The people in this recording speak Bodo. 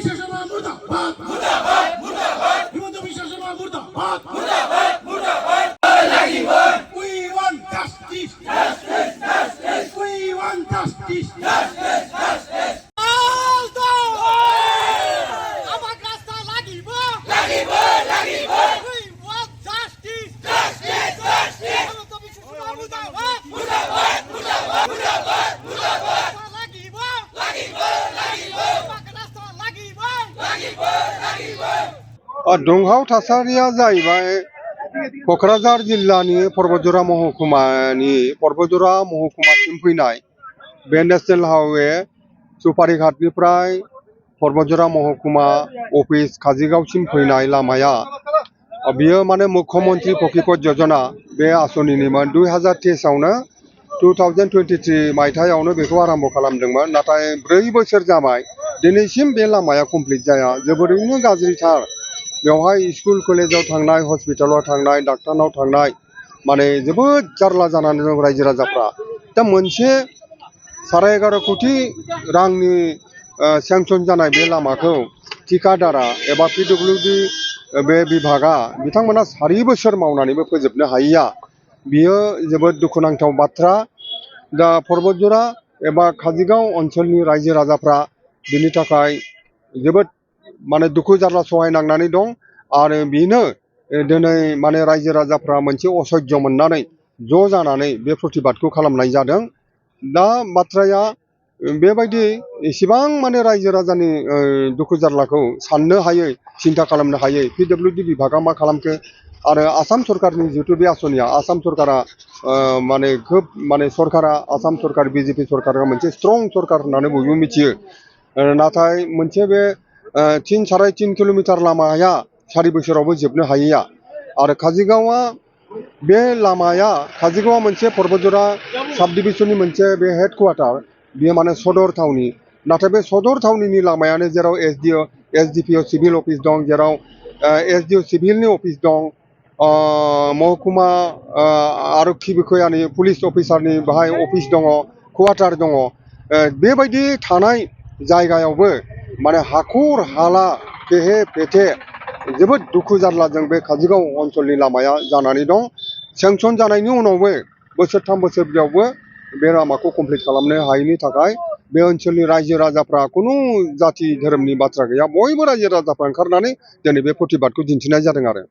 Bisa Sharma Murdabad, Murdabad, Murdabad. Himanta Bisa Sharma Murdabad, Murdabad, Murdabad. We want justice, justice, justice. We want justice, justice, justice. दुंहाव थासारिया जाहैबाय क'क्राझार जिल्लानि पर्बतजरा महकुमासिम फैनाय बे नेशनेल हाइवे सुपारिघाटनिफ्राय पर्बतजरा महकुमा अफिस काजिगावसिम फैनाय लामाया बियो माने मुख्यमंत्री प्रकल्प योजना बे आसनिनिमोन 2023 आवनो 2023 मायथाइयावनो बेखौ आरम्भ खालामदोंमोन नाथाय 4 बोसोर जाबाय दिनैसिम बे लामाया कमप्लिट जाया जोबोरैनो गाज्रिथार बेवहाय स्कुल कलेजाव थांनाय हस्पिटालाव थांनाय डाक्टारनाव थांनाय माने जोबोद जारला जानानै दं रायजो राजाफ्रा दा मोनसे 11.5 कोटी रांनि सेंसन जानाय बे लामाखौ ठिकादारा एबा पिडब्लिउडि बे बिभागा बिथांमोना 4 बोसोर मावनानैबो फोजोबनो हायैया बियो जोबोद दुखुनांथाव बाथ्रा दा पर्बतजरा एबा काजिगाव ओनसोलनि रायजो राजाफ्रा बिनि थाखाय जोबोद माने दुखु जारला सहायनांनानै दं आरो बेनो दिनै माने रायजो राजाफ्रा मोनसे असह्य मोननानै ज' जानानै बे प्रतिबादखौ खालामनाय जादों दा बाथ्राया बेबायदि एसेबां माने रायजो राजानि दुखु जारलाखौ साननो हायै सिन्था खालामनो हायै पिडब्लिउडि बिभागा मा खालामखो आरो आसाम सरकारनि जितु बे आसनिया आसाम सरकारा माने खोब माने सरकारा आसाम सरकार बिजेपि सरकारा मोनसे स्ट्रं सरकार होननानै बयबो मिथियो नाथाय मोनसे बे 3-3.5 किल'मिटार लामाया 4 बोसोरावबो जोबनो हायैया आरो काजिगावआ बे लामाया काजिगावआ मोनसे पर्बतजरा साब डिभिजननि मोनसे बे हेडक्वार्टार बियो माने सदर थावनि नाथाय बे सदर थावनिनि लामायानो जेराव एसडिपिअ सिभिल अफिस दं जेराव एसडिअ सिभिलनि अफिस दं महकुमा आरक्षी बिखयानि पुलिस अफिसारनि बाहाय अफिस दङ क्वार्टार दङ बेबायदि थानाय जायगायावबो माने हाखर हाला केहे पेथे जोबोद दुखु जारलाजों बे काजिगाव ओनसोलनि लामाया जानानै दं सेंसन जानायनि उनावबो बोसोरथाम बोसोरब्रैयावबो बे लामाखौ कमप्लिट खालामनो हायैनि थाखाय बे ओनसोलनि रायजो राजाफ्रा खुनु जाति धोरोमनि बाथ्रा गैया बयबो रायजो राजाफ्रा ओंखारनानै दिनै बे प्रतिबादखौ दिन्थिनाय जादों आरो